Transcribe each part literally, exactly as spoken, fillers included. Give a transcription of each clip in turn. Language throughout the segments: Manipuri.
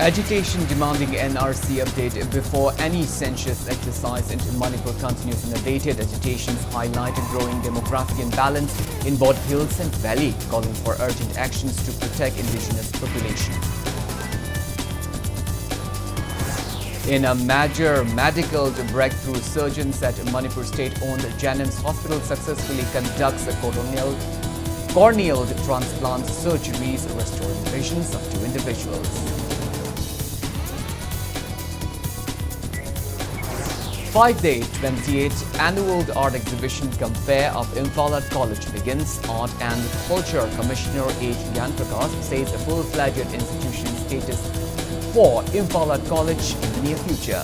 Agitation demanding N R C update before any census exercise in Manipur continues unabated. Agitations highlight a growing demographic imbalance in both hills and valley, calling for urgent actions to protect indigenous population. In a major medical breakthrough, surgeons at Manipur state-owned JANIMS Hospital successfully conducts a corneal, corneal transplant surgeries, restoring visions of two individuals. Five-day twenty-eighth annual art exhibition Compare of Imphal Art College begins. Art and Culture Commissioner H. Gyan Prakash says a full-fledged institution status for Imphal Art College in the near future.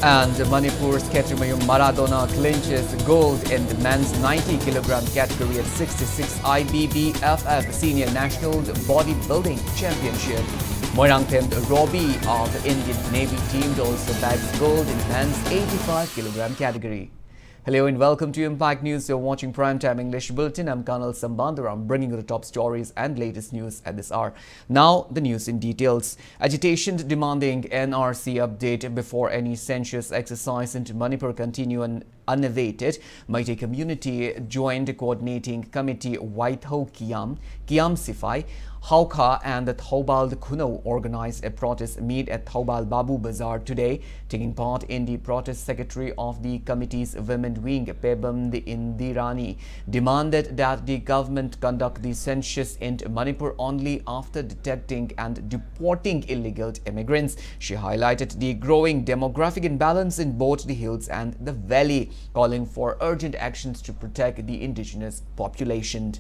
And Manipur's Khetrimayum Maradona clinches gold in the men's ninety kilogram category at sixty-six I B B F F Senior National Bodybuilding Championship. Moirangthem Robbie of Indian Navy team also bags gold in men's eighty-five kilogram category. Hello and welcome to Impact News. You're watching Prime Time English Bulletin. I'm Colonel Sambandaram, bringing you the top stories and latest news at this hour. Now, the news in details. Agitation demanding N R C update before any census exercise in Manipur continue un-, unabated. Meitei Community Joint Coordinating Committee Waithou Kiam, Kiam Sifai, Haokha and the Thoubal Khunou organized a protest meet at Thoubal Babu Bazar today. Taking part in the protest, secretary of the committee's women wing, Pebam Indirani, demanded that the government conduct the census in Manipur only after detecting and deporting illegal immigrants. She highlighted the growing demographic imbalance in both the hills and the valley, calling for urgent actions to protect the indigenous population.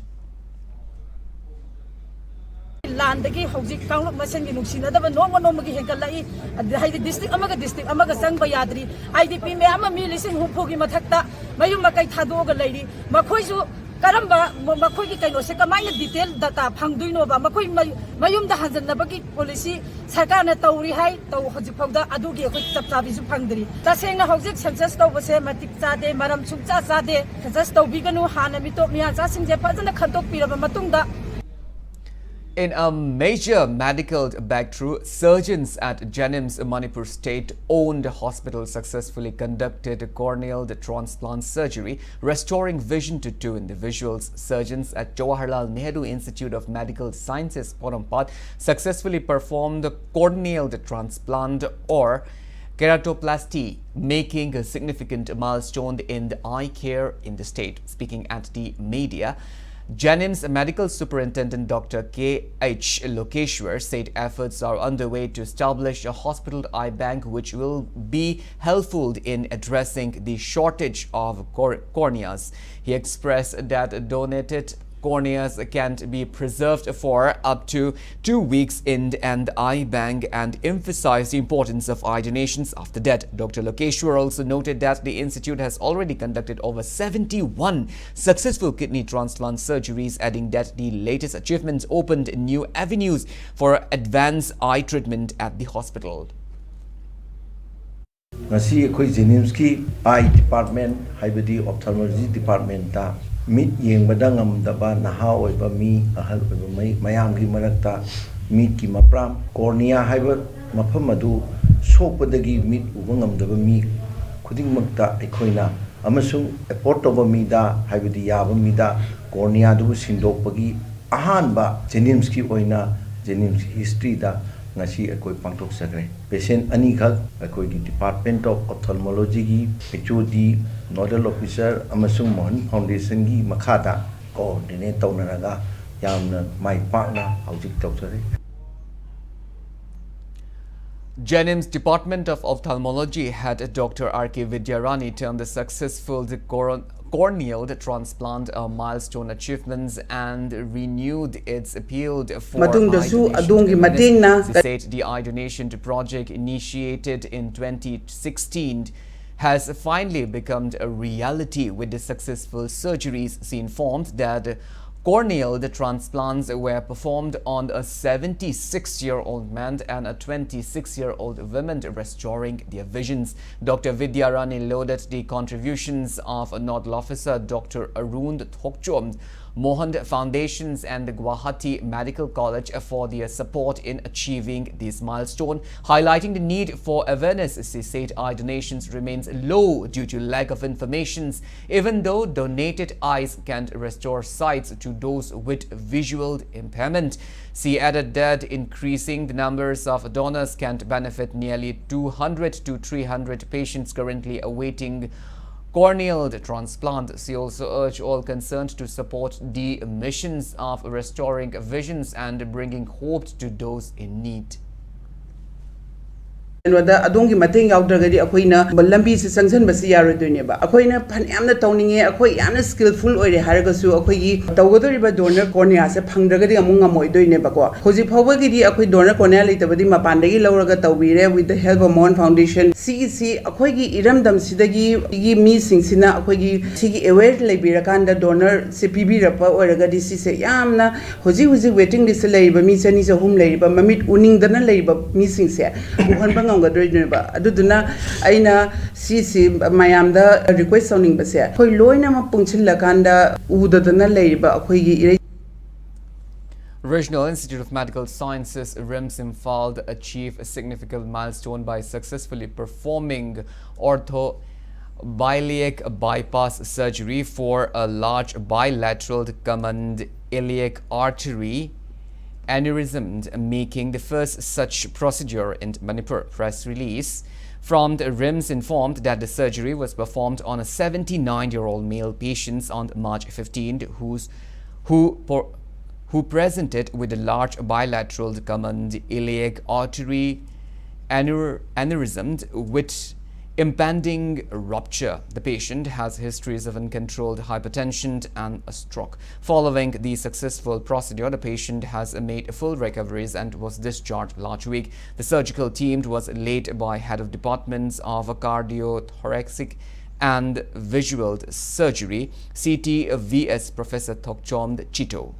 ꯂꯥꯟꯗꯒꯤ ꯍꯧꯖꯤꯛ ꯀꯥꯡꯂꯨꯞ ꯃꯁꯦꯟꯒꯤ ꯅꯨꯡꯁꯤꯅꯗꯕ ꯅꯣꯡꯃ ꯅꯣꯡꯃꯒꯤ ꯍꯦꯟꯒꯠꯂꯛꯏ꯫ ꯑꯗ ꯍꯥꯏꯗꯤ district ꯑꯃꯒ district ꯑꯃꯒ ꯆꯪꯕ ꯌꯥꯗ꯭ꯔꯤ꯫ I D P ꯃꯌꯥꯝ ꯑꯃ ꯃꯤ ꯂꯤꯁꯤꯡ ꯍꯨꯝꯐꯨꯒꯤ ꯃꯊꯛꯇ ꯃꯌꯨꯝ ꯃꯀꯩ ꯊꯥꯗꯣꯛꯑꯒ ꯂꯩꯔꯤ꯫ ꯃꯈꯣꯏꯁꯨ ꯀꯔꯝꯕ ꯃ-, ꯃꯈꯣꯏꯒꯤ ꯀꯩꯅꯣꯁꯦ ꯀꯃꯥꯏꯅ detail data ꯐꯪꯗꯣꯏꯅꯣꯕ? ꯃꯈꯣꯏ ꯃ-, ꯃꯌꯨꯝꯗ ꯍꯟꯖꯟꯅꯕꯒꯤ policy ꯁꯔꯀꯥꯔꯅ ꯇꯧꯔꯤ ꯍꯥꯏ, ꯇꯧ-, ꯍꯧꯖꯤꯛ ꯐꯥꯎꯗ ꯑꯗꯨꯒꯤ ꯑꯩꯈꯣꯏ ꯆꯞ ꯆꯥꯕꯤꯁꯨ ꯐꯪꯗ꯭ꯔꯤ꯫ ꯇꯁꯦꯡꯅ ꯍꯧꯖꯤꯛ census ꯇꯧꯕꯁꯦ ꯃꯇꯤꯛ ꯆꯥꯗꯦ, ꯃꯔꯝ ꯁꯨꯡꯆꯥ ꯆꯥꯗꯦ꯫ Census ꯇꯧꯕꯤꯒꯅꯨ, ꯍꯥꯟꯅ ꯃꯤꯇꯣꯞ ꯃꯤꯌꯥꯆꯥꯁꯤꯡꯁꯦ ꯐꯖꯅ ꯈꯟꯗꯣꯛꯄꯤꯔꯕ ꯃꯇꯨꯡꯗ꯫ In a major medical breakthrough, surgeons at JNIMS Manipur State-owned hospital successfully conducted corneal transplant surgery, restoring vision to two individuals. Surgeons at Jawaharlal Nehru Institute of Medical Sciences, Porompat, successfully performed corneal transplant, or keratoplasty, making a significant milestone in the eye care in the state. Speaking at the media, JNIMS Medical Superintendent Doctor K H Lokeshwar said efforts are underway to establish a hospital eye bank, which will be helpful in addressing the shortage of cor- corneas. He expressed that donated corneas can be preserved for up to two weeks in an eye bank and emphasized the importance of eye donations after death. Doctor Lokeshwar also noted that the institute has already conducted over seventy-one successful kidney transplant surgeries, adding that the latest achievements opened new avenues for advanced eye treatment at the hospital. ꯉꯁꯤ ꯑꯩꯈꯣꯏ JNIMSꯀꯤ ꯑꯥꯏ ꯗꯤꯄꯥꯔꯠꯃꯦꯟ, ꯍꯥꯏꯕꯗꯤ ꯑꯣꯞꯊꯥꯜꯃꯣꯂꯣꯖꯤ ꯗꯤꯄꯥꯔꯠꯃꯦꯟꯇ, ꯃꯤꯠ ꯌꯦꯡꯕꯗ ꯉꯝꯗꯕ ꯅꯍꯥ ꯑꯣꯏꯕ ꯃꯤ, ꯑꯍꯜ ꯑꯣꯏꯕ ꯃꯤ ꯃꯌꯥꯝꯒꯤ ꯃꯔꯛꯇ ꯃꯤꯠꯀꯤ ꯃꯄ꯭ꯔꯥꯝ, ꯀꯣꯔꯅꯤꯌꯥ ꯍꯥꯏꯕ ꯃꯐꯝ ꯑꯗꯨ ꯁꯣꯛꯄꯗꯒꯤ ꯃꯤꯠ ꯎꯕ ꯉꯝꯗꯕ ꯃꯤ ꯈꯨꯗꯤꯡꯃꯛꯇ ꯑꯩꯈꯣꯏꯅ ꯑꯃꯁꯨꯡ ꯑꯦꯐꯣꯔꯗ ꯇꯧꯕ ꯃꯤꯗ, ꯍꯥꯏꯕꯗꯤ ꯌꯥꯕ ꯃꯤꯗ ꯀꯣꯔꯅꯤꯌꯥꯗꯨꯕꯨ ꯁꯤꯟꯗꯣꯛꯄꯒꯤ ꯑꯍꯥꯟꯕ JNIMSꯀꯤ ꯑꯣꯏꯅ JNIMSꯀꯤ ꯍꯤꯁꯇ꯭ꯔꯤꯗ ꯉꯁꯤ ꯑꯩꯈꯣꯏ ꯄꯥꯡꯊꯣꯛꯆꯈ꯭ꯔꯦ꯫ ꯄꯦꯁꯦꯟ ꯑꯅꯤꯈꯛ ꯑꯩꯈꯣꯏꯒꯤ Department of Ophthalmologyꯒꯤ H O D, Nodal Officer ꯑꯃꯁꯨꯡ ꯃꯣꯍꯟ ꯐꯥꯎꯟꯗꯦꯁꯟꯒꯤ ꯃꯈꯥꯗ ꯀꯣꯑꯣꯔꯗꯤꯅꯦꯠ ꯇꯧꯅꯔꯒ ꯌꯥꯝꯅ ꯃꯥꯏ ꯄꯥꯛꯅ ꯍꯧꯖꯤꯛ ꯇꯧꯖꯔꯤ꯫ JNIMS Department of Ophthalmology head Doctor R K Vidyarani termed the successful cor- corneal transplant a milestone achievement and renewed its appeal for ꯃꯇꯨꯡꯗꯁꯨ eye donation ꯑꯗꯣꯝꯒꯤ awareness. ꯃꯇꯦꯡꯅ She said the eye donation project initiated in twenty sixteen has finally become a reality with the successful surgeries. She informed that corneal transplants were performed on a seventy-six-year-old man and a twenty-six-year-old woman, restoring their visions. Doctor Vidyarani lauded the contributions of Nodal Officer Doctor Arun Thokchom, Mohand Foundations and the Guwahati Medical College for their support in achieving this milestone, highlighting the need for awareness. She said eye donations remains low due to lack of informations, even though donated eyes can restore sight to those with visual impairment. She added that increasing the numbers of donors can benefit nearly two hundred to three hundred patients currently awaiting corneal transplant. She also urged all concerned to support the missions of restoring visions and bringing hope to those in need. ꯀꯩꯅꯣꯗ ꯑꯗꯣꯝꯒꯤ ꯃꯇꯦꯡ ꯌꯥꯎꯗ꯭ꯔꯒꯗꯤ ꯑꯩꯈꯣꯏꯅ ꯂꯝꯕꯤꯁꯦ ꯆꯪꯁꯤꯟꯕꯁꯤ ꯌꯥꯔꯣꯏꯗꯣꯏꯅꯦꯕ꯫ ꯑꯩꯈꯣꯏꯅ ꯐꯅꯌꯥꯝꯅ ꯇꯧꯅꯤꯡꯉꯦ, ꯑꯩꯈꯣꯏ ꯌꯥꯝꯅ skillful ꯑꯣꯏꯔꯦ ꯍꯥꯏꯔꯒꯁꯨ ꯑꯩꯈꯣꯏꯒꯤ ꯇꯧꯒꯗꯧꯔꯤꯕ donor corneaꯁꯦ ꯐꯪꯗ꯭ꯔꯒꯗꯤ ꯑꯃꯨꯛ ꯉꯝꯃꯣꯏꯗꯣꯏꯅꯦꯕꯀꯣ꯫ ꯍꯧꯖꯤꯛ ꯐꯥꯎꯕꯒꯤꯗꯤ ꯑꯩꯈꯣꯏ donor cornea ꯂꯩꯇꯕꯗꯤ ꯃꯄꯥꯟꯗꯒꯤ ꯂꯧꯔꯒ ꯇꯧꯕꯤꯔꯦ with the help of Mohand Foundation꯫ ꯁꯤꯒꯤꯁꯤ ꯑꯩꯈꯣꯏꯒꯤ ꯏꯔꯝꯗꯝꯁꯤꯗꯒꯤ ꯒꯤ ꯃꯤꯁꯤꯡꯁꯤꯅ ꯑꯩꯈꯣꯏꯒꯤ ꯁꯤꯒꯤ aware ꯂꯩꯕꯤꯔꯀꯥꯟꯗ donorꯁꯦ ꯄꯤꯕꯤꯔꯛꯄ ꯑꯣꯏꯔꯒꯗꯤ ꯁꯤꯁꯦ ꯌꯥꯝꯅ ꯍꯧꯖꯤꯛ ꯍꯧꯖꯤꯛ waiting listꯇ ꯂꯩꯔꯤꯕ ꯃꯤ ꯆꯅꯤ ꯆꯍꯨꯝ ꯂꯩꯔꯤꯕ ꯃꯃꯤꯠ ꯎꯅꯤꯡꯗꯅ ꯂꯩꯔꯤꯕ ꯃꯤꯁꯤꯡꯁꯦ ꯎꯍꯟꯕ ꯉꯝꯒꯗꯣꯏꯅꯦꯕ꯫ ꯑꯗꯨꯗꯨꯅ ꯑꯩꯅ ꯁꯤꯁꯤ ꯃꯌꯥꯝꯗ request ꯇꯧꯅꯤꯡꯕꯁꯦ ꯑꯩꯈꯣꯏ ꯂꯣꯏꯅꯃꯛ ꯄꯨꯟꯁꯤꯜꯂꯀꯥꯟꯗ ꯎꯗꯗꯅ ꯂꯩꯔꯤꯕ ꯑꯩꯈꯣꯏꯒꯤ ꯏꯔꯩ Regional Institute of Medical Sciences, RIMS Imphal, achieved a significant milestone by successfully performing orthobiliac bypass surgery for a large bilateral common iliac artery aneurysm, making the first such procedure in Manipur. Press release from the RIMS informed that the surgery was performed on a seventy-nine-year-old male patient on March fifteenth, whose, who, por- who presented with a large bilateral common iliac artery aneur- aneurysm with impending rupture. The patient has histories of uncontrolled hypertension and a stroke. Following the successful procedure, the patient has made full recoveries and was discharged last week. The surgical team was led by head of departments of cardiothoracic and visual surgery, C T V S, Professor Thokchom Chito.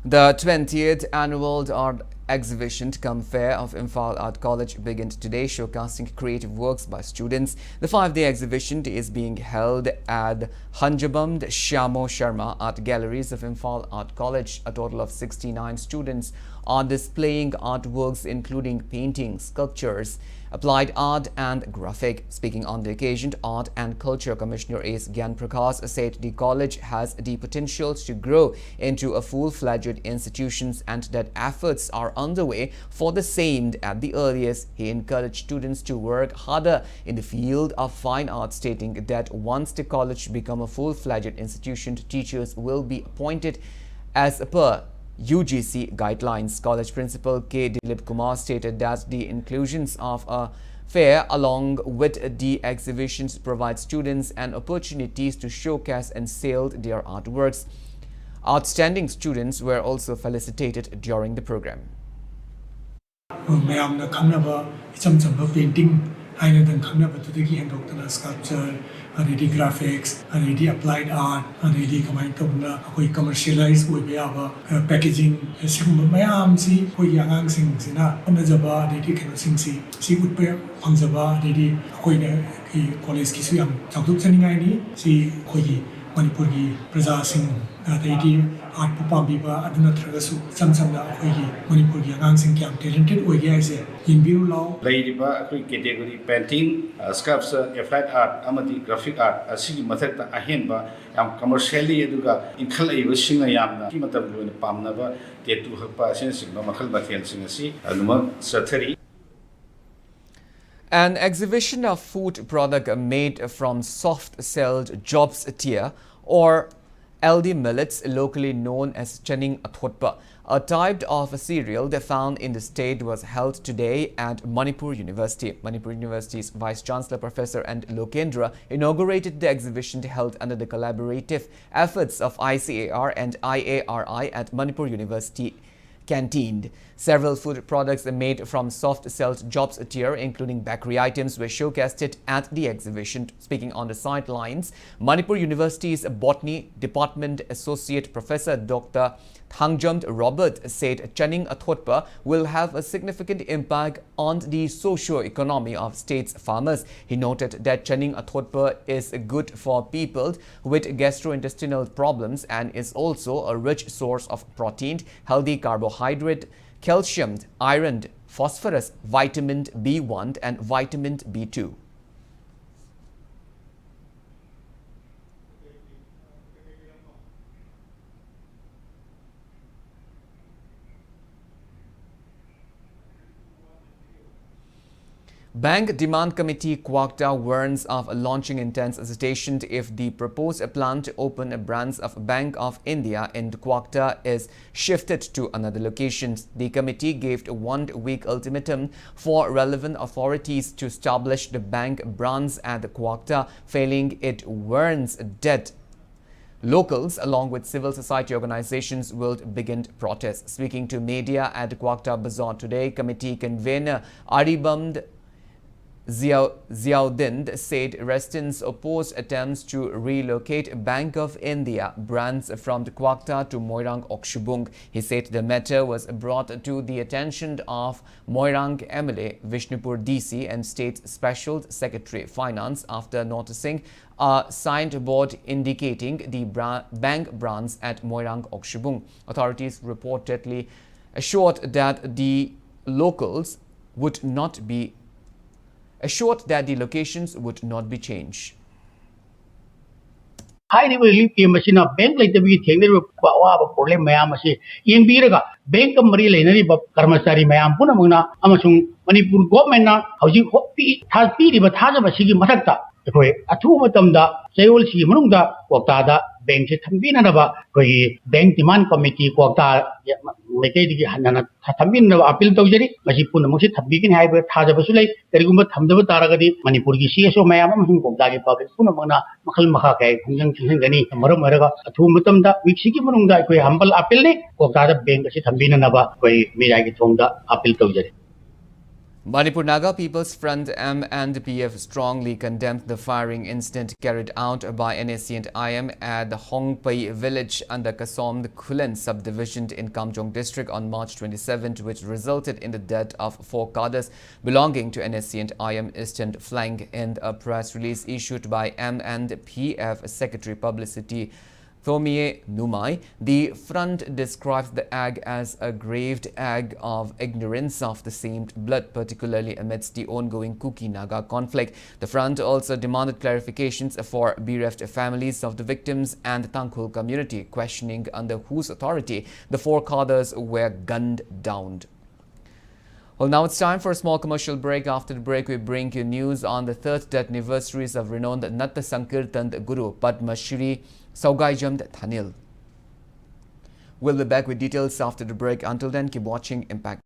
The twentieth annual Ar- exhibition cum fair of Imphal Art College began today, showcasing creative works by students. The five-day exhibition is being held at Hanjabam Shyamo Sharma Art Galleries of Imphal Art College. A total of sixty-nine students are displaying artworks including painting, sculptures, applied art and graphic. Speaking on the occasion, Art and Culture Commissioner S Gyan Prakash said the college has the potential to grow into a full-fledged institution and that efforts are underway for the same at the earliest. He encouraged students to work harder in the field of fine arts, stating that once the college become a full-fledged institution, teachers will be appointed as per U G C guidelines. College Principal K Dilip Kumar stated that the inclusions of a fair along with the exhibitions provide students an opportunities to showcase and sell their artworks. Outstanding students were also felicitated during the program. ꯃꯌꯥꯝꯅ ꯈꯪꯅꯕ ꯏꯆꯝ ꯆꯝꯕ painting ꯍꯥꯏꯅꯗꯪ ꯈꯪꯅꯕꯗꯨꯗꯒꯤ ꯍꯦꯟꯗꯣꯛꯇꯅ sculpture, ꯑꯗꯩꯗꯤ graphics, ꯑꯗꯩꯗꯤ applied art, ꯑꯗꯩꯗꯤ ꯀꯃꯥꯏꯅ ꯇꯧꯗꯅ ꯑꯩꯈꯣꯏ commercialize ꯑꯣꯏꯕ ꯌꯥꯕ packaging, ꯁꯤꯒꯨꯝꯕ ꯃꯌꯥꯝꯁꯤ ꯑꯩꯈꯣꯏꯒꯤ ꯑꯉꯥꯡꯁꯤꯡꯁꯤꯅ ꯍꯣꯠꯅꯖꯕ ꯑꯗꯩꯗꯤ ꯀꯩꯅꯣꯁꯤꯡꯁꯤ ꯁꯤ ꯎꯠꯄ ꯐꯪꯖꯕ, ꯑꯗꯩꯗꯤ ꯑꯩꯈꯣꯏꯅ collegeꯀꯤꯁꯨ ꯌꯥꯝ ꯆꯥꯎꯊꯣꯛꯆꯅꯤꯡꯉꯥꯏꯅꯤ꯫ ꯁꯤ ꯑꯩꯈꯣꯏꯒꯤ ꯃꯅꯤꯄꯨꯔꯒꯤ ꯄ꯭ꯔꯖꯥꯁꯤꯡ ꯑꯗꯩꯗꯤ artꯄꯨ ꯄꯥꯝꯕꯤꯕ ꯑꯗꯨ ꯅꯠꯇ꯭ꯔꯒꯁꯨ ꯏꯆꯝ ꯆꯝꯅ ꯑꯩꯈꯣꯏꯒꯤ ꯃꯅꯤꯄꯨꯔꯒꯤ ꯑꯉꯥꯡꯁꯤꯡ ꯀꯌꯥꯝ talented ꯑꯣꯏꯒꯦ ꯍꯥꯏꯁꯦ ꯌꯦꯡꯕꯤꯔꯨ ꯂꯥꯎ꯫ ꯂꯩꯔꯤꯕ ꯑꯩꯈꯣꯏ category painting, sculpture, applied art ꯑꯃꯗꯤ graphic art ꯑꯁꯤꯒꯤ ꯃꯊꯛꯇ ꯑꯍꯦꯟꯕ ꯌꯥꯝ commercially ꯑꯗꯨꯒ ꯏꯟꯈꯠꯂꯛꯏꯕꯁꯤꯡꯅ ꯌꯥꯝꯅ ꯍꯧꯖꯤꯛꯀꯤ ꯃꯇꯝꯒꯤ ꯑꯣꯏꯅ ꯄꯥꯝꯅꯕ tattoo ꯍꯛꯄ ꯑꯁꯤꯅꯆꯤꯡꯕ ꯃꯈꯜ ꯃꯊꯦꯜꯁꯤꯡ ꯑꯁꯤ ꯑꯗꯨꯃꯛ ꯆꯠꯊꯔꯤ꯫ An exhibition of food product made from soft-shelled jobs tiya or L D millets, locally known as chaning athotpa, a type of a cereal they found in the state, was held today at Manipur University. Manipur University's Vice Chancellor Professor N Lokendra inaugurated the exhibition held under the collaborative efforts of I C A R and I A R I at Manipur University canteen. Several food products made from soft-shelled jobs tiya, including bakery items, were showcased at the exhibition. Speaking on the sidelines, Manipur University's Botany Department Associate Professor Doctor Thangjam Robert said Chaning Athotpa will have a significant impact on the socio-economy of state's farmers. He noted that Chaning Athotpa is good for people with gastrointestinal problems and is also a rich source of protein, healthy carbohydrate, calcium, iron, phosphorus, vitamin B one, and vitamin B two. Bank Demand Committee Kwakta warns of launching intense agitation if the proposed plan to open a branch of Bank of India in Kwakta is shifted to another location. The committee gave a one-week ultimatum for relevant authorities to establish the bank branch at Kwakta. Failing it, warns that locals, along with civil society organizations, will begin protests. Speaking to media at Kwakta Bazaar today, committee convener Aribam Ziau-, Ziauddin said residents oppose attempts to relocate Bank of India branch from Kwakta to Moirang Okshubung. He said the matter was brought to the attention of Moirang M L A, Vishnupur D C, and State Special Secretary Finance after noticing a signboard indicating the bra-, bank branch at Moirang Okshubung. Authorities reportedly assured that the locals would not be assured that the locations would not be changed. ꯍꯥꯏꯔꯤꯕ ꯔꯤꯂꯤꯐ ꯀꯦꯝ ꯑꯁꯤꯅ ꯕꯦꯡꯛ ꯂꯩꯇꯕꯒꯤ ꯊꯦꯡꯅꯔꯤꯕ ꯑꯋꯥꯕ ꯄ꯭ꯔꯣꯕ꯭ꯂꯦꯝ ꯃꯌꯥꯝ ꯑꯁꯤ ꯌꯦꯡꯕꯤꯔꯒ, ꯕꯦꯡꯛꯀ ꯃꯔꯤ ꯂꯩꯅꯔꯤꯕ ꯀꯔꯃꯆꯥꯔꯤ ꯃꯌꯥꯝ ꯄꯨꯝꯅꯃꯛꯅ ꯑꯃꯁꯨꯡ ꯃꯅꯤꯄꯨꯔ ꯒꯣꯚꯔꯟꯃꯦꯟꯠꯅ ꯍꯧꯖꯤꯛ ꯍꯣ-, ꯄꯤ-, ꯊꯥ-, ꯄꯤꯔꯤꯕ ꯊꯥꯖꯕ ꯑꯁꯤꯒꯤ ꯃꯊꯛꯇ ꯑꯩꯈꯣꯏ ꯑꯊꯨꯕ ꯃꯇꯝꯗ ꯆꯌꯣꯜꯁꯤꯒꯤ ꯃꯅꯨꯡꯗ ꯀ꯭ꯋꯥꯛꯇꯥꯗ ꯕꯦꯡꯛꯁꯦ ꯊꯝꯕꯤꯅꯅꯕ ꯑꯩꯈꯣꯏꯒꯤ ꯕꯦꯡꯛ ꯗꯤꯃꯥꯟ ꯀꯃꯤꯇꯤ ꯀ꯭ꯋꯥꯛꯇꯥ ꯃꯥꯏꯀꯩꯗꯒꯤ ꯍꯟꯅ ꯊꯝꯕꯤꯅꯅꯕ ꯑꯥꯄꯤꯜ ꯇꯧꯖꯔꯤ꯫ ꯃꯁꯤ ꯄꯨꯝꯅꯃꯛꯁꯤ ꯊꯝꯕꯤꯒꯅꯤ ꯍꯥꯏꯕ ꯊꯥꯖꯕꯁꯨ ꯂꯩ꯫ ꯀꯔꯤꯒꯨꯝꯕ ꯊꯝꯗꯕ ꯇꯥꯔꯒꯗꯤ ꯃꯅꯤꯄꯨꯔꯒꯤ ꯁꯤ ꯑꯦꯁ ꯑꯣ ꯃꯌꯥꯝ ꯑꯃꯁꯨꯡ ꯀ꯭ꯋꯥꯛꯇꯥꯒꯤ ꯄꯕ꯭ꯂꯤꯛ ꯄꯨꯝꯅꯃꯛꯅ ꯃꯈꯜ ꯃꯈꯥ ꯀꯌꯥꯒꯤ ꯈꯣꯡꯖꯪ ꯆꯪꯁꯤꯟꯒꯅꯤ꯫ ꯃꯔꯝ ꯑꯣꯏꯔꯒ ꯑꯊꯨꯕ ꯃꯇꯝꯗ ꯋꯤꯛꯁꯤꯒꯤ ꯃꯅꯨꯡꯗ ꯑꯩꯈꯣꯏ ꯍꯝꯕꯜ ꯑꯥꯄꯤꯜꯅꯤ, ꯀ꯭ꯋꯥꯛꯇꯥꯗ ꯕꯦꯡꯛ ꯑꯁꯤ ꯊꯝꯕꯤꯅꯅꯕ ꯑꯩꯈꯣꯏ ꯃꯤꯔꯥꯏꯒꯤ ꯊꯣꯡꯗ ꯑꯥꯄꯤꯜ ꯇꯧꯖꯔꯤ꯫ Manipur Naga People's Front, M N P F, strongly condemned the firing incident carried out by N S C and I M at the Hongpei village under Kasom Khullen subdivision in Kamjong district on March twenty-seventh, which resulted in the death of four cadres belonging to N S C and I M Eastern Flank. In a press release issued by M N P F Secretary Publicity Thomie Numai, the front describes the act as a grave act of ignorance of the same blood, particularly amidst the ongoing Kuki-Naga conflict. The front also demanded clarifications for bereft families of the victims and the Tangkhul community, questioning under whose authority the four cadres were gunned down. Well, now it's time for a small commercial break. After the break, we bring you news on the third death anniversaries of renowned Natta Sankirtan Guru Padma Shri Saugaijam Thanil. We'll be back with details after the break. Until then, keep watching Impact.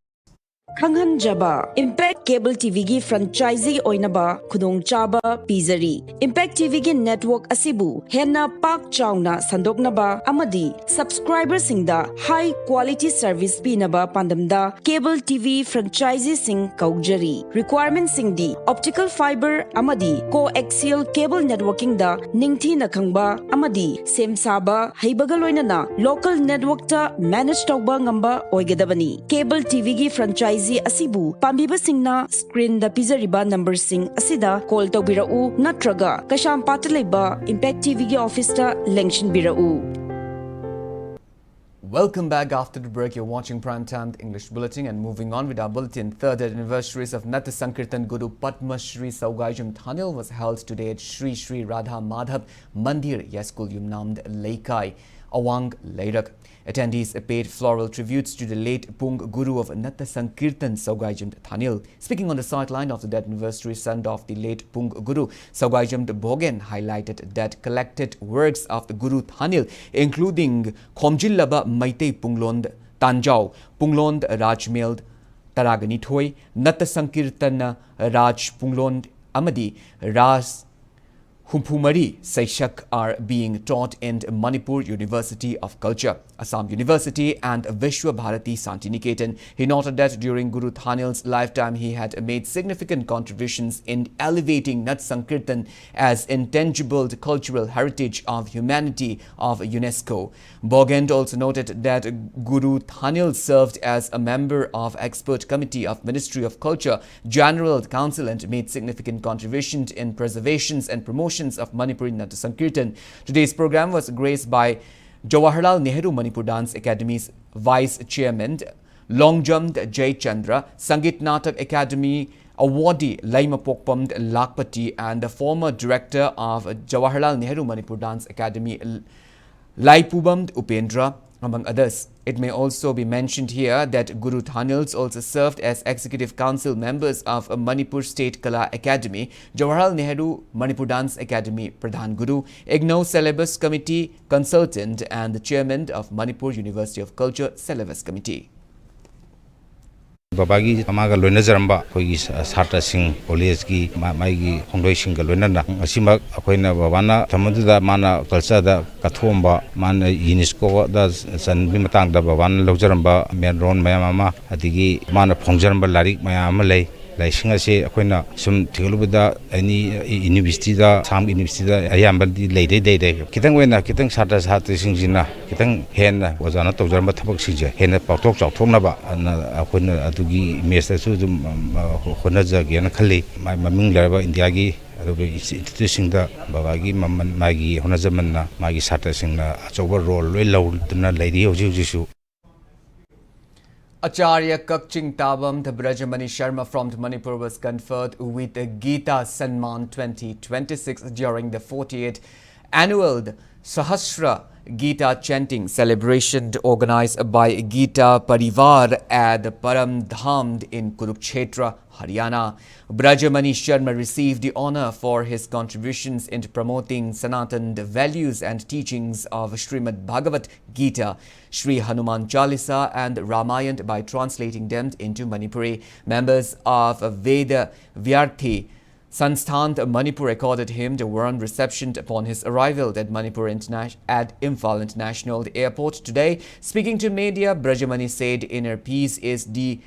ꯈꯪꯍꯟꯖꯕ: Impact Cable TVꯒꯤ franchisee ꯑꯣꯏꯅꯕ ꯈꯨꯗꯣꯡꯆꯥꯕ ꯄꯤꯖꯔꯤ꯫ Impact TVꯒꯤ network ꯑꯁꯤꯕꯨ ꯍꯦꯟꯅ ꯄꯥꯛ ꯆꯥꯎꯅ ꯁꯟꯗꯣꯛꯅꯕ ꯑꯃꯗꯤ subscriberꯁꯤꯡꯗ high quality service ꯄꯤꯅꯕ ꯄꯥꯟꯗꯝꯗ cable TV franchiseeꯁꯤꯡ ꯀꯧꯖꯔꯤ꯫ Requirementꯁꯤꯡꯗꯤ optical fiber ꯑꯃꯗꯤ coaxial cable networkingꯗ ꯅꯤꯡꯊꯤꯅ ꯈꯪꯕ ꯑꯃꯗꯤ ꯁꯦꯝ ꯁꯥꯕ ꯍꯩꯕꯒ ꯂꯣꯏꯅꯅ local networkꯇ manage ꯇꯧꯕ ꯉꯝꯕ ꯑꯣꯏꯒꯗꯕꯅꯤ꯫ Cable TVꯒꯤ franchisee ꯑꯁꯤꯕꯨ ꯄꯥꯝꯕꯤꯕꯁꯤꯡꯅ screenꯗ ꯄꯤꯖꯔꯤꯕ numberꯁꯤꯡ ꯑꯁꯤꯗ call ꯇꯧꯕꯤꯔꯛꯎ ꯅꯠꯇ꯭ꯔꯒ ꯀꯩꯁꯥꯝꯄꯥꯠꯇ ꯂꯩꯕ Impact TVꯒꯤ officeꯇ ꯂꯦꯡꯁꯤꯟꯕꯤꯔꯛꯎ꯫ Welcome back. After the break, you're watching Prime Time English Bulletin, and moving on with our bulletin. Third anniversaries of Natta Sankirtan Guru Padma Shri Saugaijam Thanil was held today at Shri Shri Radha Madhav Mandir, Yaskul Yumnam Leikai, Awang Leirak. Attendees paid floral tributes to the late Pung Guru of Natta Sankirtan Saugaijam Thanil. Speaking on the sideline of the death anniversary send-off, the late Pung Guru Saugaijam Bhogen highlighted that collected works of the Guru Thanil, including Khomjillaba Maitei Punglond Tanjau, Punglond Rajmel Taraganithoi, Natta Sankirtan Raj Punglond Amadi Ras ꯍꯨꯝꯐꯨ ꯃꯔꯤ ꯁꯩꯁꯛ are being taught in Manipur University of Culture, Assam University, and Vishwa Bharati Santiniketan. He noted that during Guru Thanil's lifetime, he had made significant contributions in elevating Nat Sankirtan as intangible cultural heritage of humanity of UNESCO. Bogand also noted that Guru Thanil served as a member of Expert Committee of Ministry of Culture, General Council, and made significant contributions in preservations and promotions of Manipuri Natya Sankirtan. Today's program was graced by Jawaharlal Nehru Manipur Dance Academy's Vice Chairman, Longjam Jaychandra, Sangeet Natak Academy awardee Laima Pokpam Lakpati, and the former director of Jawaharlal Nehru Manipur Dance Academy, Laipubam Upendra, among others. It may also be mentioned here that Guru Thanils also served as Executive Council members of Manipur State Kala Academy, Jawaharlal Nehru Manipur Dance Academy Pradhan Guru, IGNOU Syllabus Committee Consultant, and the Chairman of Manipur University of Culture Syllabus Committee. ꯕꯕꯥꯒꯤ ꯃꯃꯥꯒ ꯂꯣꯏꯅꯖꯔꯝꯕ ꯑꯩꯈꯣꯏꯒꯤ ꯁꯥ-, ꯁꯥꯇ꯭ꯔꯁꯤꯡ, ꯀꯣꯂꯦꯖꯀꯤ ꯃꯥ-, ꯃꯥꯒꯤ ꯈꯣꯡꯂꯣꯏꯁꯤꯡꯒ ꯂꯣꯏꯅꯅ ꯉꯁꯤꯃꯛ ꯑꯩꯈꯣꯏꯅ ꯕꯕꯥꯅ ꯊꯝꯕꯗꯨꯗ ꯃꯥꯅ ꯀꯜꯆꯔꯗ ꯀꯠꯊꯣꯛꯑꯝꯕ, ꯃꯥꯅ ꯌꯨꯅꯦꯁꯀꯣꯗ ꯆꯟꯕꯒꯤ ꯃꯇꯥꯡꯗ ꯕꯕꯥꯅ ꯂꯧꯖꯔꯝꯕ ꯃꯦꯟ ꯔꯣꯜ ꯃꯌꯥꯝ ꯑꯃ, ꯑꯗꯒꯤ ꯃꯥꯅ ꯐꯣꯡꯖꯔꯝꯕ ꯂꯥꯏꯔꯤꯛ ꯃꯌꯥꯝ ꯑꯃ ꯂꯩ꯫ ꯂꯥꯏꯔꯤꯛꯁꯤꯡ ꯑꯁꯤ ꯑꯩꯈꯣꯏꯅ ꯁꯨꯝ ꯊꯤꯒꯠꯂꯨꯕꯗ ꯑꯦꯅꯤ ꯌꯨꯅꯤꯚꯔꯁꯤꯇꯤꯗ, ꯑꯁꯥꯝ ꯌꯨꯅꯤꯚꯔꯁꯤꯇꯤꯗ ꯑꯌꯥꯝꯕꯗꯤ ꯂꯩꯗꯤ ꯂꯩꯔꯦ꯫ ꯈꯤꯇꯪ ꯑꯣꯏꯅ ꯈꯤꯇꯪ ꯁꯥꯇ꯭ꯔ ꯁꯥꯇ꯭ꯔꯤꯁꯤꯡꯁꯤꯅ ꯈꯤꯇꯪ ꯍꯦꯟꯅ ꯑꯣꯖꯥꯅ ꯇꯧꯖꯔꯝꯕ ꯊꯕꯛꯁꯤꯡꯁꯦ ꯍꯦꯟꯅ ꯄꯥꯛꯊꯣꯛ ꯆꯥꯎꯊꯣꯛꯅꯕ ꯑꯅ ꯑꯩꯈꯣꯏꯅ ꯑꯗꯨꯒꯤ ꯏꯃꯦꯖꯇꯁꯨ ꯑꯗꯨꯝ, ꯑ, ꯍꯣꯠꯅꯖꯒꯦꯅ ꯈꯜꯂꯤ꯫ ꯃꯥ-, ꯃꯃꯤꯡ ꯂꯩꯔꯕ ꯏꯟꯗꯤꯌꯥꯒꯤ ꯑꯗꯨꯒ ꯏꯟꯁꯇꯤꯇ꯭ꯌꯨꯠꯁꯤꯡꯗ ꯕꯕꯥꯒꯤ ꯃꯃꯜ, ꯃꯥꯒꯤ ꯍꯣꯠꯅꯖꯃꯟꯅ ꯃꯥꯒꯤ ꯁꯥꯇ꯭ꯔꯁꯤꯡꯅ ꯑꯆꯧꯕ ꯔꯣꯜ ꯂꯣꯏ ꯂꯧꯗꯨꯅ ꯂꯩꯔꯤ ꯍꯧꯖꯤꯛ ꯍꯧꯖꯤꯛꯁꯨ꯫ Acharya Kakching Tabam Brajamani Sharma from Manipur was conferred with the Gita Sanman twenty twenty-six during the forty-eighth annual Sahasra Gita chanting celebration organized by Gita Parivar at the Param Dham in Kurukshetra, Haryana. Brajamani Sharma received the honor for his contributions in promoting Sanatan values and teachings of Srimad Bhagavad Gita, Sri Hanuman Chalisa, and Ramayana by translating them into Manipuri. Members of Veda Vyarthi Sansthan Manipur accorded him the warm reception upon his arrival at Manipur Interna- at Imphal International Airport today. Speaking to media, Brajamani said inner peace is the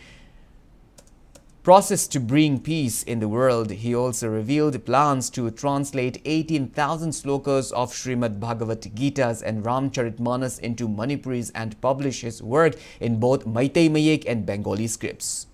process to bring peace in the world. He also revealed plans to translate eighteen thousand slokas of Srimad Bhagavad Gitas and Ramcharitmanas into Manipuris and publish his work in both Meitei Mayek and Bengali scripts.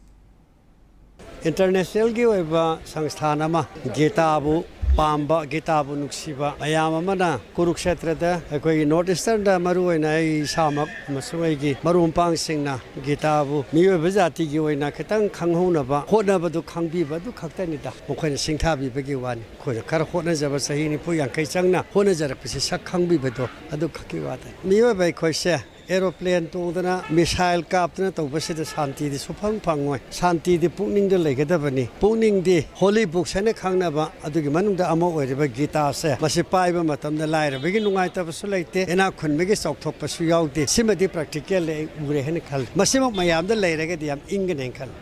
ꯏꯟꯇꯔꯅꯦꯁꯅꯦꯜꯒꯤ ꯑꯣꯏꯕ ꯁꯪꯁꯊꯥꯟ ꯑꯃ, ꯒꯤꯇꯥꯕꯨ ꯄꯥꯝꯕ, ꯒꯤꯇꯥꯕꯨ ꯅꯨꯡꯁꯤꯕ ꯃꯌꯥꯝ ꯑꯃꯅ ꯀꯨꯔꯨꯛꯁꯦꯇ꯭ꯔꯗ ꯑꯩꯈꯣꯏꯒꯤ ꯅꯣꯔꯠ ꯏꯁꯇꯔꯟꯗ ꯃꯔꯨꯑꯣꯏꯅ ꯑꯩ ꯏꯁꯥꯃꯛ ꯑꯃꯁꯨꯡ ꯑꯩꯒꯤ ꯃꯔꯨꯞ ꯃꯄꯥꯡꯁꯤꯡꯅ ꯒꯤꯇꯥꯕꯨ ꯃꯤꯑꯣꯏꯕ ꯖꯥꯇꯤꯒꯤ ꯑꯣꯏꯅ ꯈꯤꯇꯪ ꯈꯪꯍꯧꯅꯕ ꯍꯣꯠꯅꯕꯗꯨ ꯈꯪꯕꯤꯕ ꯑꯗꯨ ꯈꯛꯇꯅꯤꯗ ꯃꯈꯣꯏꯅ ꯁꯤꯡꯊꯥꯕꯤꯕꯒꯤ ꯋꯥꯅꯤ꯫ ꯑꯩꯈꯣꯏꯅ ꯈꯔ ꯍꯣꯠꯅꯖꯕ, ꯆꯍꯤ ꯅꯤꯐꯨ ꯌꯥꯡꯈꯩ ꯆꯪꯅ ꯍꯣꯠꯅꯖꯔꯛꯄꯁꯤ ꯁꯛ ꯈꯪꯕꯤꯕꯗꯣ ꯑꯗꯨ ꯈꯛꯀꯤ ꯋꯥꯗꯅꯤ꯫ ꯃꯤꯑꯣꯏꯕ ꯑꯩꯈꯣꯏꯁꯦ ꯑꯦꯔꯣꯄ꯭ꯂꯦꯟ ꯇꯣꯡꯗꯅ, ꯃꯤꯁꯥꯏꯜ ꯀꯥꯞꯇꯅ ꯇꯧꯕꯁꯤꯗ ꯁꯥꯟꯇꯤꯗꯤ ꯁꯨꯐꯪ ꯐꯪꯉꯣꯏ꯫ ꯁꯥꯟꯇꯤꯗꯤ ꯄꯨꯛꯅꯤꯡꯗ ꯂꯩꯒꯗꯕꯅꯤ꯫ ꯄꯨꯛꯅꯤꯡꯗꯤ ꯍꯣꯂꯤ ꯕꯨꯛꯁ ꯍꯥꯏꯅ ꯈꯪꯅꯕ ꯑꯗꯨꯒꯤ ꯃꯅꯨꯡꯗ ꯑꯃ ꯑꯣꯏꯔꯤꯕ ꯒꯤꯇꯥꯁꯦ, ꯃꯁꯤ ꯄꯥꯏꯕ ꯃꯇꯝꯗ ꯂꯥꯏꯔꯕꯒꯤ ꯅꯨꯡꯉꯥꯏꯇꯕꯁꯨ ꯂꯩꯇꯦ, ꯏꯅꯥꯛ ꯈꯨꯟꯕꯒꯤ ꯆꯥꯎꯊꯣꯛꯄꯁꯨ ꯌꯥꯎꯗꯦ꯫ ꯁꯤꯃꯗꯤ ꯄ꯭ꯔꯦꯛꯇꯤꯀꯦꯜꯂꯤ ꯑꯩ ꯎꯔꯦ ꯍꯥꯏꯅ ꯈꯜꯂꯤ꯫ ꯃꯁꯤꯃꯛ ꯃꯌꯥꯝꯗ ꯂꯩꯔꯒꯗꯤ ꯌꯥꯝ ꯏꯪꯒꯅꯤ ꯍꯥꯏꯅ ꯈꯜꯂꯤ꯫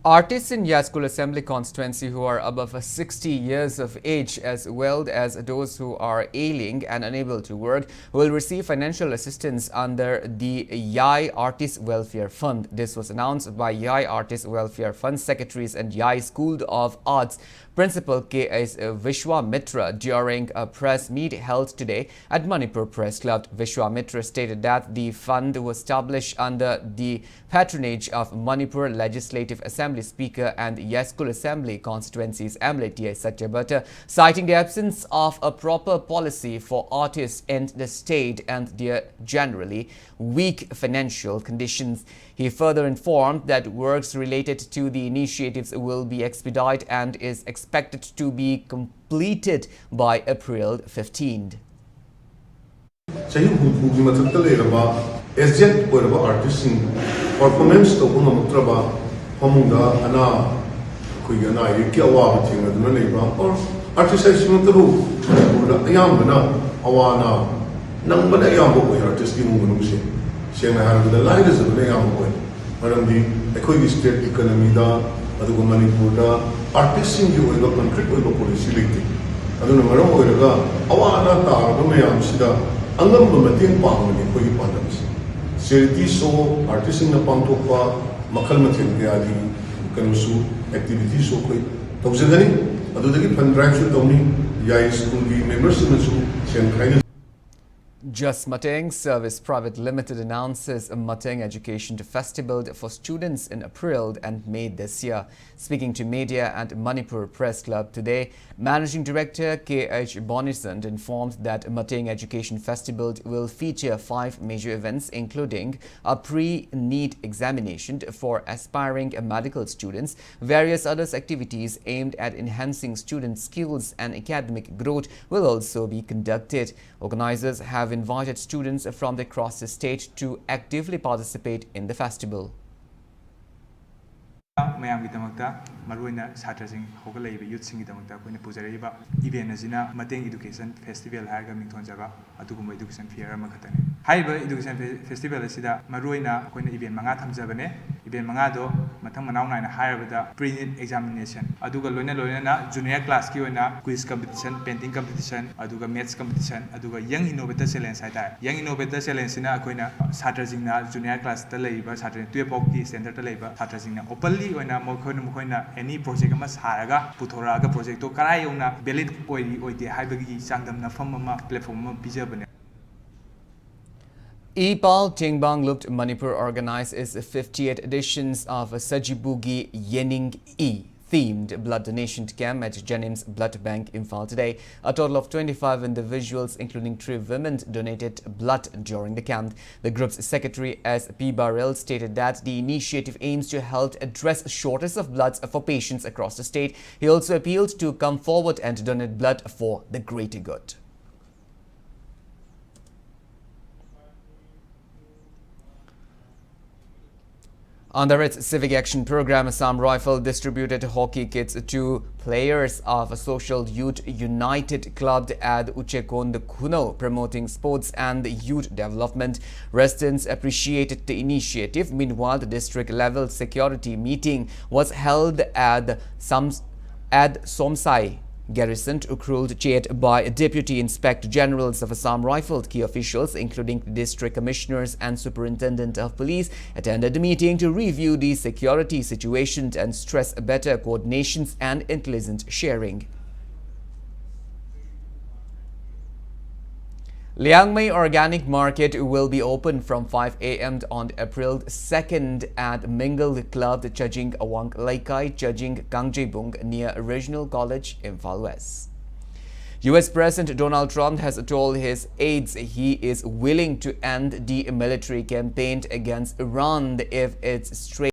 Artists in Yaskul Assembly Constituency who are above sixty years of age, as well as those who are ailing and unable to work, will receive financial assistance under the Yai Artist Welfare Fund. This was announced by Yai Artist Welfare Fund secretaries and Yai School of Arts principal K S Vishwamitra during a press meet held today at Manipur Press Club. Vishwamitra stated that the fund was established under the patronage of Manipur Legislative Assembly Speaker and Yaskul Assembly Constituency's M L A T I Satyabhata, citing the absence of a proper policy for artists in the state and their generally weak financial conditions. He further informed that works related to the initiatives will be expedited and is expected to be completed by April fifteenth. ꯆꯍꯤ ꯍꯨꯝꯐꯨꯒꯤ ꯃꯊꯛꯇ ꯂꯩꯔꯕ ꯑꯦꯖꯦꯗ ꯑꯣꯏꯔꯕ ꯑꯥꯔꯇꯤꯁꯁꯤꯡ ꯄꯔꯐꯣꯔꯃꯦꯟꯁ ꯇꯧꯕ ꯉꯝꯃꯛꯇ꯭ꯔꯕ, ꯐꯃꯨꯡꯗ ꯑꯅꯥ ꯑꯩꯈꯣꯏꯒꯤ ꯑꯅꯥ ꯑꯌꯦꯛꯀꯤ ꯑꯋꯥꯕ ꯊꯦꯡꯅꯗꯨꯅ ꯂꯩꯕ ꯑꯣꯔ ꯑꯥꯔꯇꯤꯁ ꯍꯥꯏꯁꯤꯃꯛꯇꯕꯨ ꯃꯅꯤꯄꯨꯔꯗ ꯑꯌꯥꯝꯕꯅ ꯑꯋꯥ ꯑꯅꯥ ꯅꯪꯕꯅ ꯑꯌꯥꯝꯕ ꯑꯣꯏ꯫ ꯑꯥꯔꯇꯤꯁꯀꯤ ꯏꯃꯨꯡ ꯃꯅꯨꯡꯁꯦ ꯁꯦꯡꯅ ꯍꯥꯏꯔꯕꯗ ꯂꯥꯏꯔꯖꯕꯅ ꯑꯌꯥꯝꯕ ꯑꯣꯏ꯫ ꯃꯔꯝꯗꯤ ꯑꯩꯈꯣꯏꯒꯤ ꯁ꯭ꯇꯦꯠ ꯏꯀꯣꯅꯣꯃꯤꯗ ꯑꯗꯨꯒ ꯃꯅꯤꯄꯨꯔꯗ ꯑꯥꯔꯇꯤꯁꯁꯤꯡꯒꯤ ꯑꯣꯏꯕ ꯀꯟꯀ꯭ꯔꯤꯠ ꯑꯣꯏꯕ ꯄꯣꯂꯤꯁꯤ ꯂꯩꯇꯦ꯫ ꯑꯗꯨꯅ ꯃꯔꯝ ꯑꯣꯏꯔꯒ ꯑꯋꯥ ꯑꯅꯥ ꯇꯥꯔꯕ ꯃꯌꯥꯝꯁꯤꯗ ꯑꯉꯝꯕ ꯃꯇꯦꯡ ꯄꯥꯡꯕꯅꯤ ꯑꯩꯈꯣꯏꯒꯤ ꯄꯥꯟꯗꯝꯁꯦ꯫ ꯆꯦꯔꯤꯇꯤ ꯁꯣ, ꯑꯥꯔꯇꯤꯁꯁꯤꯡꯅ ꯄꯥꯡꯊꯣꯛꯄ ꯃꯈꯜ ꯃꯊꯦꯜ ꯀꯌꯥꯒꯤ ꯀꯩꯅꯣꯁꯨ, ꯑꯦꯛꯇꯤꯚꯤꯇꯤꯁꯨ ꯑꯩꯈꯣꯏ ꯇꯧꯖꯒꯅꯤ꯫ ꯑꯗꯨꯗꯒꯤ ꯐꯟ ꯗ꯭ꯔꯥꯏꯚꯁꯨ ꯇꯧꯅꯤ꯫ ꯌꯥꯏ ꯁ꯭ꯀꯨꯜꯒꯤ ꯃꯦꯝꯕꯔꯁꯤꯡꯅꯁꯨ ꯁꯦꯟ ꯈꯥꯏꯅ Just Mateng Service Private Limited announces a Mateng Education Festival for students in April and May this year. Speaking to media at Manipur Press Club today, Managing Director K H Bonisand informed that Mateng Education Festival will feature five major events, including a pre-NEET examination for aspiring medical students. Various other activities aimed at enhancing student skills and academic growth will also be conducted. Organizers have invited students from across the state to actively participate in the festival. ꯃꯌꯥꯝꯒꯤꯗꯃꯛꯇ, ꯃꯔꯨꯑꯣꯏꯅ ꯁꯥꯇ꯭ꯔꯁꯤꯡ, ꯍꯧꯒꯠꯂꯛꯏꯕ ꯌꯨꯠꯁꯤꯡꯒꯤꯗꯃꯛꯇ ꯑꯩꯈꯣꯏꯅ ꯄꯨꯖꯔꯛꯏꯕ ꯏꯚꯦꯟ ꯑꯁꯤꯅ ꯃꯇꯦꯡ ꯏꯗꯨꯀꯦꯁꯟ ꯐꯦꯁꯇꯤꯚꯦꯜ ꯍꯥꯏꯔꯒ ꯃꯤꯡꯊꯣꯟꯖꯕ ꯑꯗꯨꯒꯨꯝꯕ ꯏꯗꯨꯀꯦꯁꯟ ꯐꯤꯌꯔ ꯑꯃꯈꯛꯇꯅꯤ꯫ ꯍꯥꯏꯔꯤꯕ ꯏꯗꯨꯀꯦꯁꯟ ꯐꯦ-, ꯐꯦꯁꯇꯤꯚꯦꯜ ꯑꯁꯤꯗ ꯃꯔꯨꯑꯣꯏꯅ ꯑꯩꯈꯣꯏꯅ ꯏꯚꯦꯟ ꯃꯉꯥ ꯊꯝꯖꯕꯅꯦ꯫ ꯏꯚꯦꯟ ꯃꯉꯥꯗꯣ ꯃꯊꯪ ꯃꯅꯥꯎ ꯅꯥꯏꯅ ꯍꯥꯏꯔꯕꯗ, ꯄ꯭ꯔꯤ ꯅꯤꯠ ꯑꯦꯛꯖꯥꯃꯤꯅꯦꯁꯟ, ꯑꯗꯨꯒ ꯂꯣꯏꯅ ꯂꯣꯏꯅꯅ ꯖꯨꯅꯤꯌꯔ ꯀ꯭ꯂꯥꯁꯀꯤ ꯑꯣꯏꯅ ꯀ꯭ꯋꯤꯖ ꯀꯝꯄꯤꯇꯤꯁꯟ, ꯄꯦꯟꯇꯤꯡ ꯀꯝꯄꯤꯇꯤꯁꯟ, ꯑꯗꯨꯒ ꯃꯦꯠꯁ ꯀꯝꯄꯤꯇꯤꯁꯟ, ꯑꯗꯨꯒ ꯌꯪ ꯏꯅꯣꯚꯦꯇꯔ ꯆꯦꯂꯦꯟꯖ ꯍꯥꯏꯇꯥꯔꯦ꯫ ꯌꯪ ꯏꯅꯣꯚꯦꯇꯔ ꯆꯦꯂꯦꯟꯖꯁꯤꯅ ꯑꯩꯈꯣꯏꯅ ꯁꯥꯇ꯭ꯔꯁꯤꯡꯅ, ꯖꯨꯅꯤꯌꯔ ꯀ꯭ꯂꯥꯁꯇ ꯂꯩꯔꯤꯕ ꯁꯥꯇ꯭ꯔ, ꯇꯨꯌꯦꯜꯐ ꯐꯥꯎꯒꯤ ꯁ꯭ꯇꯦꯟꯗꯔꯗꯇ ꯂꯩꯕ ꯁꯥꯇ꯭ꯔꯁꯤꯡꯅ ꯑꯣꯄꯟꯂꯤ ꯑꯣꯏꯅ ꯃꯈꯣꯏꯅ, ꯃꯈꯣꯏꯅ ꯑꯦꯅꯤ ꯄ꯭ꯔꯣꯖꯦꯛ ꯑꯃ ꯁꯥꯔꯒ ꯄꯨꯊꯣꯔꯛꯑꯒ, ꯄ꯭ꯔꯣꯖꯦꯛꯇꯣ ꯀꯔꯥꯏ ꯌꯧꯅ ꯚꯦꯂꯤꯗ ꯑꯣꯏꯔꯤ ꯑꯣꯏꯗꯦ ꯍꯥꯏꯕꯒꯤ ꯆꯥꯡꯗꯝꯅꯐꯝ ꯑꯃ, ꯄ꯭ꯂꯦꯠꯐꯣꯔꯝ ꯑꯃ ꯄꯤꯖꯕꯅꯦ꯫ Ipal Tengbang Lupt Manipur organized its fiftieth editions of Sajibugi Yening I themed blood donation camp at JNIMS Blood Bank, Imphal today. A total of twenty-five individuals, including three women, donated blood during the camp. The group's secretary, S P Barel, stated that the initiative aims to help address shortage of blood for patients across the state. He also appealed to come forward and donate blood for the greater good. Under its Civic Action Program, Assam Rifle distributed hockey kits to players of a social youth united club at Uchekond Khuno, promoting sports and youth development. Residents appreciated the initiative. Meanwhile, the district level security meeting was held at the Sams- at Somsai garrison, Ukhrul, chaired by Deputy Inspector Generals of Assam Rifles. Key officials, including district commissioners and superintendent of police, attended the meeting to review the security situation and stress better coordinations and intelligence sharing. Liangmai Organic Market will be open from five a m on April second at Mingle Club, Chajing Awang Leikai, Chajing Kangjibung, near Regional College, Imphal West. U S President Donald Trump has told his aides he is willing to end the military campaign against Iran if its Strait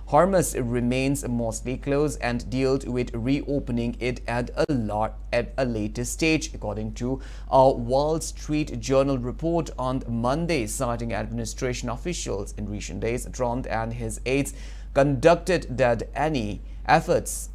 Hormuz remains mostly closed and dealt with reopening it at a, lar- at a later stage, according to a Wall Street Journal report on Monday, citing administration officials. In recent days, Trump and his aides conducted that any efforts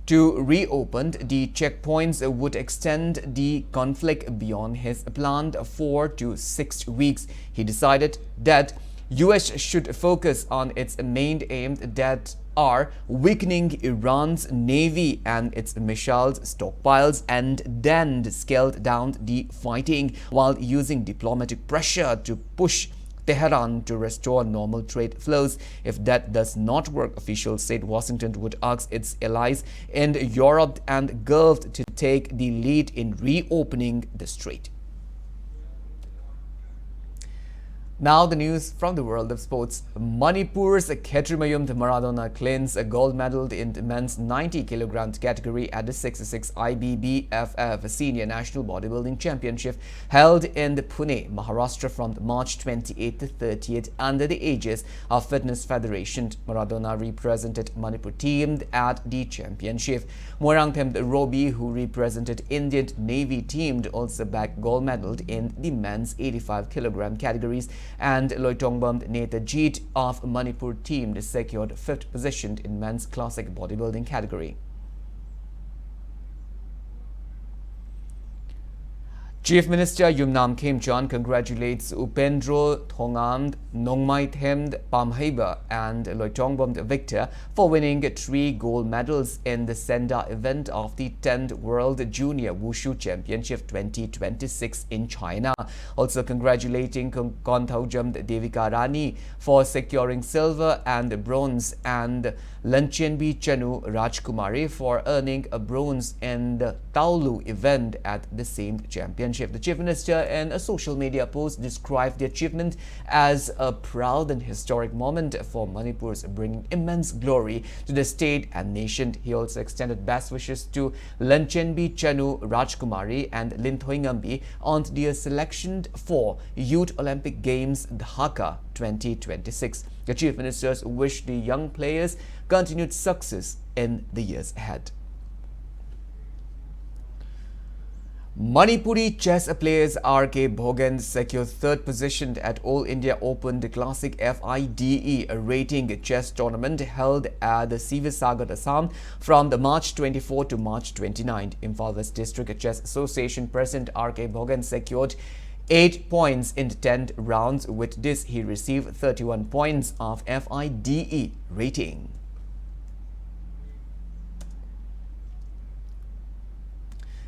to reopen the checkpoints would extend the conflict beyond his planned four to six weeks. He decided that U S should focus on its main aim, that are weakening Iran's navy and its missiles stockpiles, and then scaled down the fighting while using diplomatic pressure to push Tehran to restore normal trade flows. If that does not work, officials said Washington would ask its allies in Europe and Gulf to take the lead in reopening the strait. Now, the news from the world of sports. Manipur's Khetrimayumda Maradona cleans a gold medal in the men's ninety kilogram category at the sixty-six I B B F F Senior National Bodybuilding Championship held in the Pune, Maharashtra from March twenty-eighth to thirtieth under the aegis of Fitness Federation. Maradona represented Manipur team at the championship. Moirangthem Robi, who represented Indian Navy team, also bagged gold medal in the men's eighty-five kilogram categories and Loitongbam Netajit of Manipur team secured fifth position in men's classic bodybuilding category. Chief Minister Yumnam Khemchand congratulates Upendro Thongam, Nongmai Themd Pamheiba and Loitongbam Victor for winning three gold medals in the send-off event of the tenth World Junior Wushu Championship twenty twenty-six in China. Also congratulating Konthaujam Devika Rani for securing silver and bronze, and Lanchenbi Chanu Rajkumari for earning a bronze in the Taolu event at the same championship. The Chief Minister, in a social media post, described the achievement as a proud and historic moment for Manipur's, bringing immense glory to the state and nation. He also extended best wishes to Lanchenbi Chanu Rajkumari and Linthoingambi on their selection for Youth Olympic Games Dhaka twenty twenty-six. The Chief Ministers wish the young players continued success in the years ahead. Manipuri chess players R K Bhogan secured third position at All India Open, the Classic F I D E, a rating chess tournament held at the Sivasagar, Assam, from the March twenty-fourth to March twenty-ninth. Imphal West District Chess Association President R K Bhogan secured eight points in the ten rounds. With this, he received thirty-one points of F I D E rating.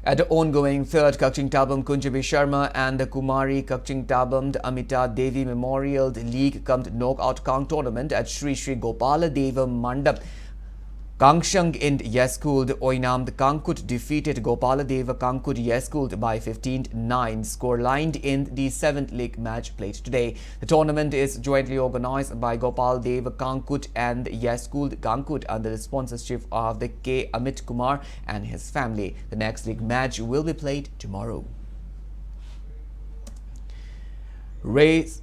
At the ongoing third Kakching Tabam Kunjabi Sharma and the Kumari Kakching Tabam Amita Devi Memorial League cum Knockout Kang Tournament at Sri Sri Gopala Deva Mandap, Kangshang in Yaskul, Oinam Kangkut defeated Gopala Deva Kangkut Yaskul by fifteen nine scoreline in the seventh league match played today. The tournament is jointly organized by Gopal Deva Kangkut and Yaskul Kangkut under the sponsorship of the K Amit Kumar and his family. The next league match will be played tomorrow. Race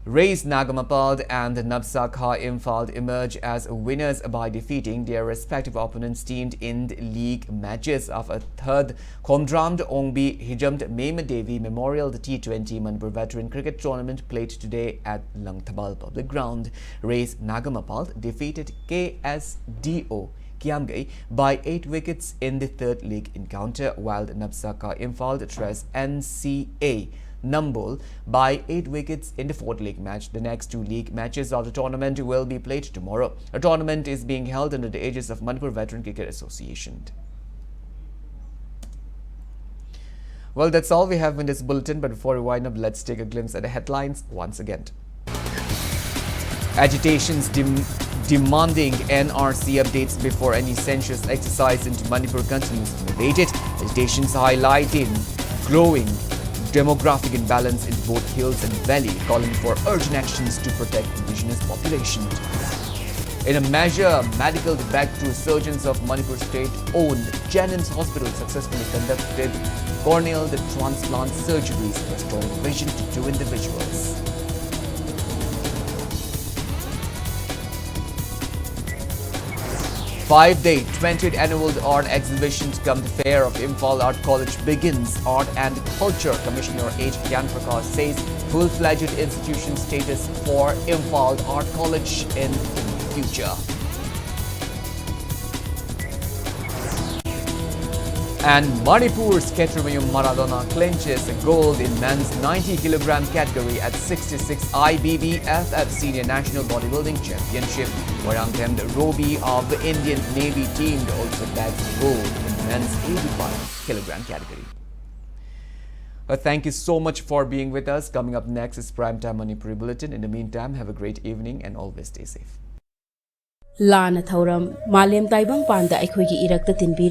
Race Nagamapal and Napsakha Imphal emerge as winners by defeating their respective opponents teamed in league matches of a third Khomdramd Ongbi Hijamd Mema Devi Memorial T twenty Manipur Veteran Cricket Tournament played today at Langthabal Public Ground. Race Nagamapal defeated K S D O Kiamgai by eight wickets in the third league encounter, while Napsakha Imphal trusts N C A Nambol by eight wickets in the fourth league match. The next two league matches of the tournament will be played tomorrow. The tournament is being held under the aegis of Manipur Veteran Cricket Association. Well, that's all we have in this bulletin, but before we wind up, let's take a glimpse at the headlines once again. Agitations dem- demanding N R C updates before any census exercise in Manipur continues unabated. Agitations highlighting growing demographic imbalance in both hills and valley, calling for urgent actions to protect indigenous population. In a major medical debate, resurgence of Manipur state-owned Jennings Hospital successfully conducted corneal transplant surgeries, restoring vision to two individuals. Five-day twentieth annual art exhibition cum fair of Imphal Art College begins. Art and Culture Commissioner H Gyan Prakash says full-fledged institution status for Imphal Art College in future. And Manipur's Ketramayum Maradona clinches gold in men's ninety kilogram category at sixty-six I B B F F Senior National Bodybuilding Championship. Warangtem Robi of the Indian Navy team also bags gold in men's eighty-five kilogram category. Uh, thank you so much for being with us. Coming up next is Prime Time Manipuri Bulletin. In the meantime, have a great evening and always stay safe. ꯂꯥꯟꯅ ꯊꯧꯔꯝ ꯃꯥꯂꯦꯝ ꯇꯥꯏꯕꯪ ꯄꯥꯟꯗ ꯑꯩꯈꯣꯏꯒꯤ ꯏꯔꯛꯇ ꯇꯤꯟꯕꯤꯔ